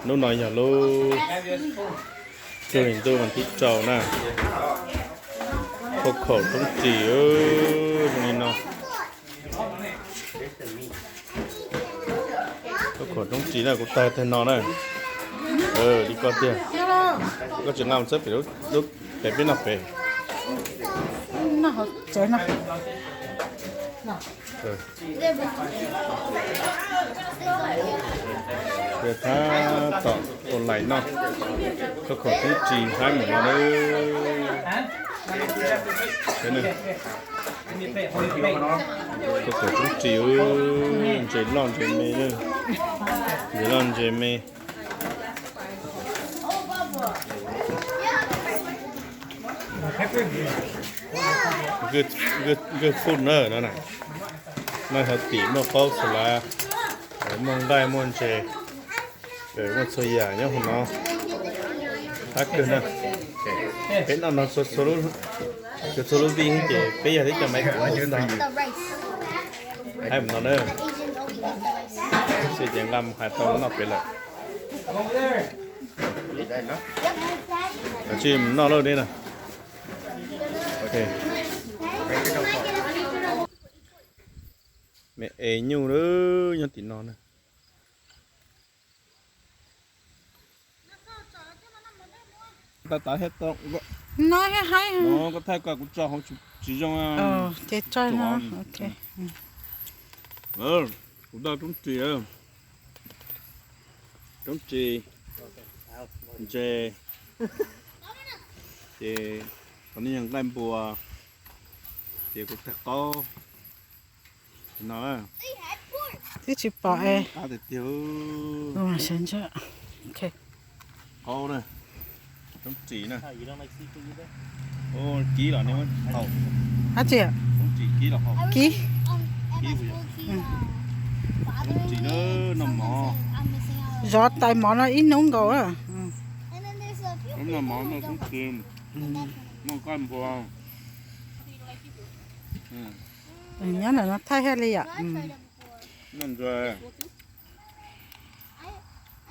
Lub no yog lub tug him ntuj vas thib rau na. Khaub khaum roob ris zoo li no. Khaub khaum roob ris na, kuv tag tag no na. Li koj tiag. Koj tsis nqa mus txhawb pem lub pem peb noj pem. Tab tom ua lais noj khaub khaum roob ris haib mus no na. Khaub khaum roob ris, ntses loj ntses me, ntses loj ntses me. Good food na no na. Noj healthy, muaj qaub xas lav, muaj nqaij muaj ntses, muaj txhua yam nyob hauv no. Qab kawg na. Peb noj no txhua lub vij ces peb yog tib co maiv kuv ntag. Haib mus no na. Xwb ces nqa mus hais tau noj pem lawm. Kav tsij mus noj lauj deb na. Me es nyuj nyob tim no na. Tab tav thiab tau. No thiab haib. Koj thaij koj, kuv tso hauv tsis zoo. Ces tso no. Kuv tau roob ris, roob ris, ntses, ces qhov no yog nqaij npua, ces kuv tag qaub no. Twb tsis pom es. Qab tiag tiag. Qaub na, roob ris na. Kib los ne, haus. Hab tsi? Roob ris kib los haus. Kib. Roob ris na, noj mov. Zov tais mov no ib hnub nkaus. Noj mov noj roob ris, noj nqaij npua. Nyob ntawm no thaij thiaj li yom.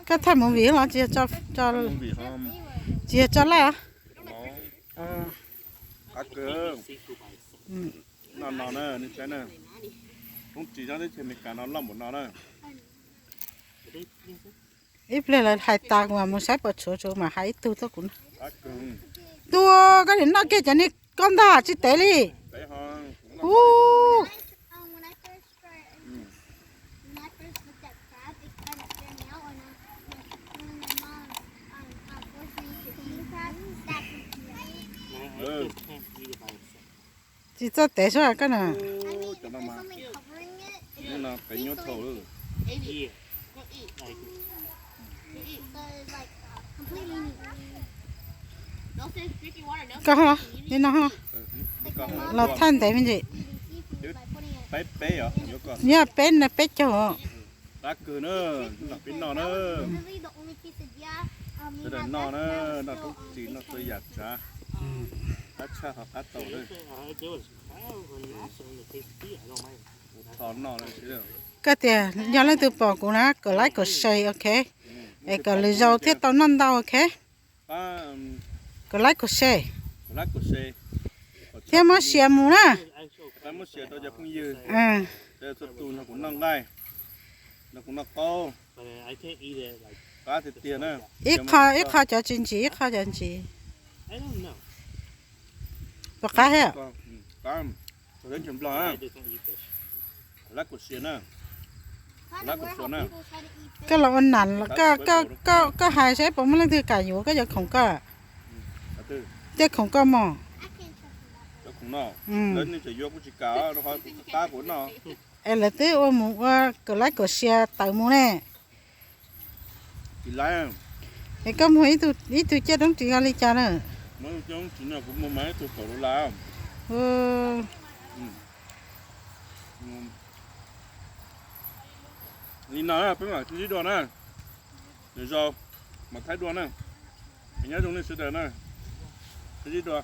Koj thaij movie los tsis yog tso, tsis yog tso live os? Noj no na, nej saib na. Roob ris teb chaws Amelikas no loj npaum no na. Ib pliag lawv hais tas kuv mam mus saib pom tshuav, tshuav mam hais ib tug tuaj kuv. Tuaj koj niam noj kiag cov niag koj ntag tsis tev li. Ub. Tsis txawj tev sub koj na. Koj li no los thaij ntev me ntsis. Yog peb na, peb caug. Qab kawg na, peb noj na. Sawv daws noj na, noj roob ris noj txhua yam tsav. Qab tshaj qhov qab tau na. Koj tias yog leej twg pom kuv na kom like kom share, ok. Es kom lwm zaus thiaj tau noj ntau, ok. Kom like kom share thiab muab share mus na. Ib qho, ib qho cov tsis ntsim, ib qho cov ntsim. Puas qab thiab? Koj los ua nam, koj hais saib puas muaj leej twg kam yuav koj cov khoom koj. Tej khoom koj mog. Es lawv twb ua mus ua kom like kom share tawm mus ne. Es koj muag ib tug ciaj roob ris li cas na? Li no peb mam sib ntsib dua na. Lwm zaus mam thaij dua na. Nyob zoo nej sawv daws na. Sib ntsib dua.